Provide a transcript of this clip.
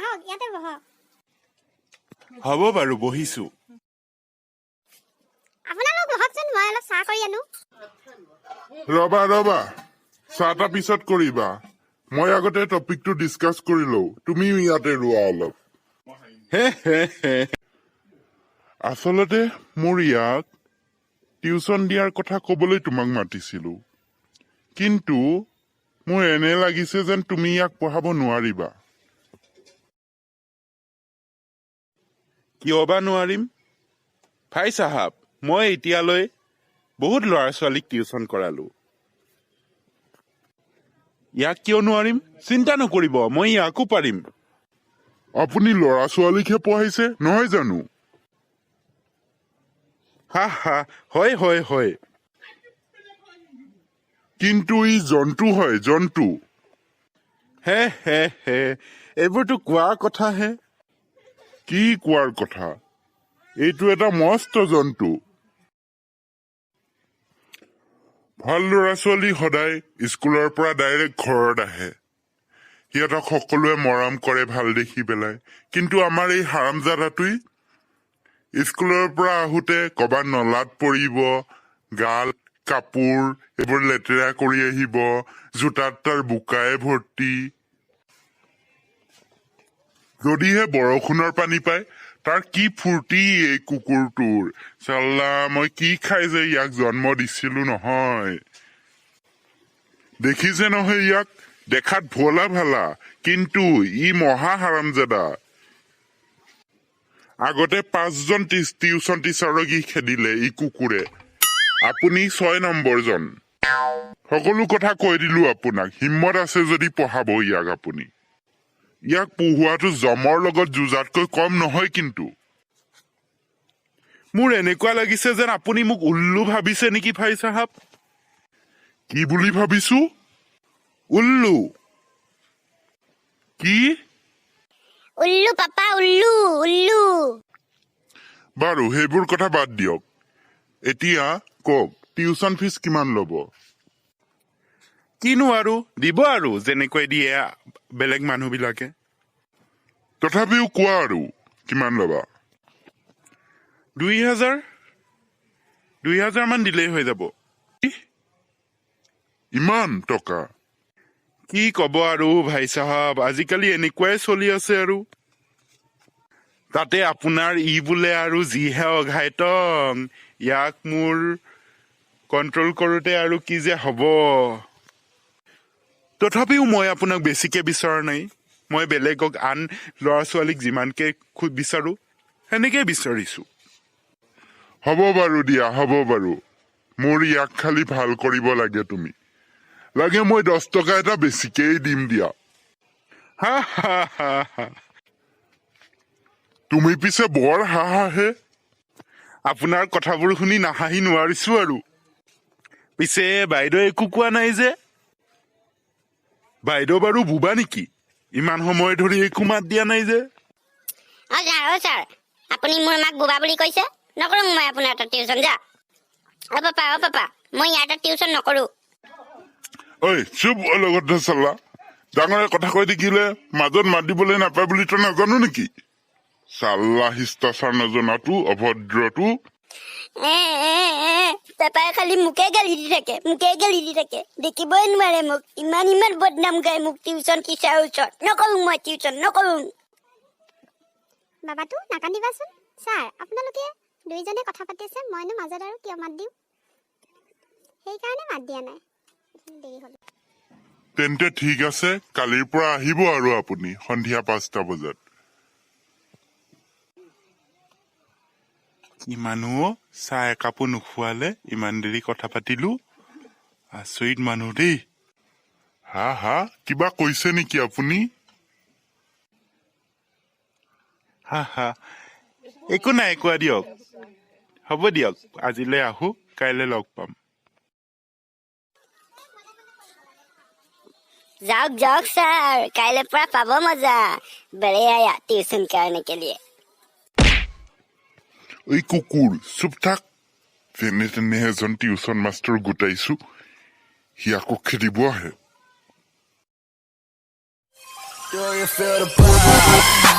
আহক, ইয়াতে বহক। হ'ব বাৰু, বহিছো। আপোনালোক বহকচোন, মই অলপ চাহ কৰি আনো। ৰবা ৰবা, চাহ তাহ পিছত কৰিবা। মই আগতে টপিকটো ডিছকাছ কৰি লওঁ। তুমিও ইয়াতে ৰোৱা অলপ। হে হে হে। আচলতে মোৰ ইয়াক টিউচন দিয়াৰ কথা ক'বলৈ তোমাক মাতিছিলো, কিন্তু মোৰ এনে লাগিছে যেন তুমি ইয়াক পঢ়াব নোৱাৰিবা। কিয় বা নোৱাৰিম ভাই চাহাব? মই এতিয়ালৈ বহুত ল'ৰা ছোৱালীক টিউচন কৰালো, ইয়াক কিয় নোৱাৰিম? চিন্তা নকৰিব, মই ইয়াকো পাৰিম। আপুনি ল'ৰা ছোৱালীকহে পঢ়াইছে, নহয় জানো? হা হা, হয় হয় হয়। কিন্তু ই জন্তু হয়, জন্তু। হে হে হে, এইবোৰতো কোৱা কথাহে। কি কোৱাৰ কথা? এইটো এটা মস্ত জন্তু। ভাল ল'ৰা ছোৱালী সদায় স্কুলৰ পৰা ডাইৰেক্ট ঘৰত আহে। সিহঁতক সকলোৱে মৰম কৰে ভাল দেখি পেলাই। কিন্তু আমাৰ এই হাৰামজাদাটোই স্কুলৰ পৰা আহোঁতে ক'ৰবাত নলাত পৰিব, গাল কাপোৰ এইবোৰ লেতেৰা কৰি আহিব, জোতাত তাৰ বোকাই ভৰ্তি। যদিহে বৰষুণৰ পানী পায়, তাৰ কি ফূৰ্তি এই কুকুৰটোৰ! চাল্লা, মই কি খাই যে ইয়াক জন্ম দিছিলো নহয়! দেখিছে নহয় ইয়াক? দেখাত ভোলা ভালা, কিন্তু ই মহা হাৰামজাদা। আগতে পাঁচজন টিউচন টিচাৰক ই খেদিলে ই কুকুৰে। আপুনি 6 নম্বৰজন। সকলো কথা কৈ দিলো আপোনাক। হিম্মত আছে যদি পঢ়াব ইয়াক আপুনি। ইয়াক পঢ়োৱাটো যমৰ লগত যুঁজাতকৈ কম নহয় কিন্তু। মোৰ এনেকুৱা লাগিছে যেন আপুনি মোক উল্লু ভাবিছে নেকি ভাই চাহাব? কি বুলি ভাবিছো? উল্লু। কি? উল্লু পাপা, উল্লু উল্লু। বাৰু, সেইবোৰ কথা বাদ দিয়ক। এতিয়া কওক, টিউচন ফিজ কিমান ল'ব? কিনো আৰু দিব আৰু, যেনেকৈ দিয়ে বেলেগ মানুহবিলাকে। তথাপিও কোৱা আৰু, কিমান ল'বা? 2000, 2000 মান দিলেই হৈ যাব। ইমান টকা? কি ক'ব আৰু ভাই চাহাব, আজিকালি এনেকুৱাই চলি আছে আৰু। তাতে আপোনাৰ ই বোলে আৰু যিহে অঘাইতং, ইয়াক মোৰ কণ্ট্ৰল কৰোঁতে আৰু কি যে হ'ব! তথাপিও মই আপোনাক বেছিকে বিচৰা নাই। মই বেলেগক, আন ল'ৰা ছোৱালীক যিমানকে খুব বিচাৰোঁ, সেনেকেই বিচাৰিছোঁ। হ'ব বাৰু দিয়া, হ'ব বাৰু। মোৰ ইয়াক খালি ভাল কৰিব লাগে তুমি। লাগে মই 10 টকা এটা বেছিকেই দিম দিয়া। হা হা হা হা। তুমি পিছে বৰ হাঁহাহে। আপোনাৰ কথাবোৰ শুনি নাহাঁহি নোৱাৰিছো আৰু। পিছে বাইদেউ একো কোৱা নাই যে? বাইদেউ বাৰু বোবা নেকি? ইমান সময় ধৰি একো মাত দিয়া নাই যে? অ ছাৰ, অ ছাৰ, আপুনি মোৰ মাক বোবা বুলি কৈছে? নকৰোঁ মই আপোনাৰ তাত টিউচন, যা। অ পাপা, অ পাপা, মই ইয়াৰ তাত টিউচন নকৰোঁ। ঐ চুপ লগতে চাল্লা। ডাঙৰে কথা কৈ থাকিলে মাজত মাত দিবলৈ নাপায় বুলি তই নাজানো নেকি? চাল্লা শিষ্টাচাৰ নজনাটো, অভদ্ৰটো। এ, এ, এ, পাপাই খালি মোকে গালি দি থাকে, মোকে গালি দি থাকে। দেখিবই নোৱাৰে মোক। ইমান ইমান বদনাম গায় মোক টিউচন টিচাৰৰ ওচৰত। নকৰোঁ মই টিউচন, নকৰোঁ। বাবাটো, নাকান্দিবাচোন। ছাৰ, আপোনালোকে দুইজনে কথা পাতিছে, মইনো মাজত আৰু কিয় মাত দিওঁ? সেইকাৰণে মাত দিয়া নাই, দেৰি হ'ল। তেন্তে ঠিক আছে, কালিৰ পৰা আহিব আৰু আপুনি সন্ধিয়া 5টা বজাত। ইমানো চাহ একাপো নোখোৱালে, ইমান দেৰি কথা পাতিলো। আচৰিত মানুহ দেই। হা হা, কিবা কৈছে নেকি আপুনি? হা হা, একো নাই কোৱা দিয়ক। হ'ব দিয়ক, আজিলৈ আহো, কাইলৈ লগ পাম। যাওক যাওক ছাৰ, কাইলৈ পৰা পাব মজা। बड़े आया টিউচন करने के लिए। ঐ কুকুৰ, চুপ থাক। যেনে তেনে এজন টিউচন মাষ্টৰ গোটাইছো, সি আকৌ খেদিব আহে। Do you feel the vibe?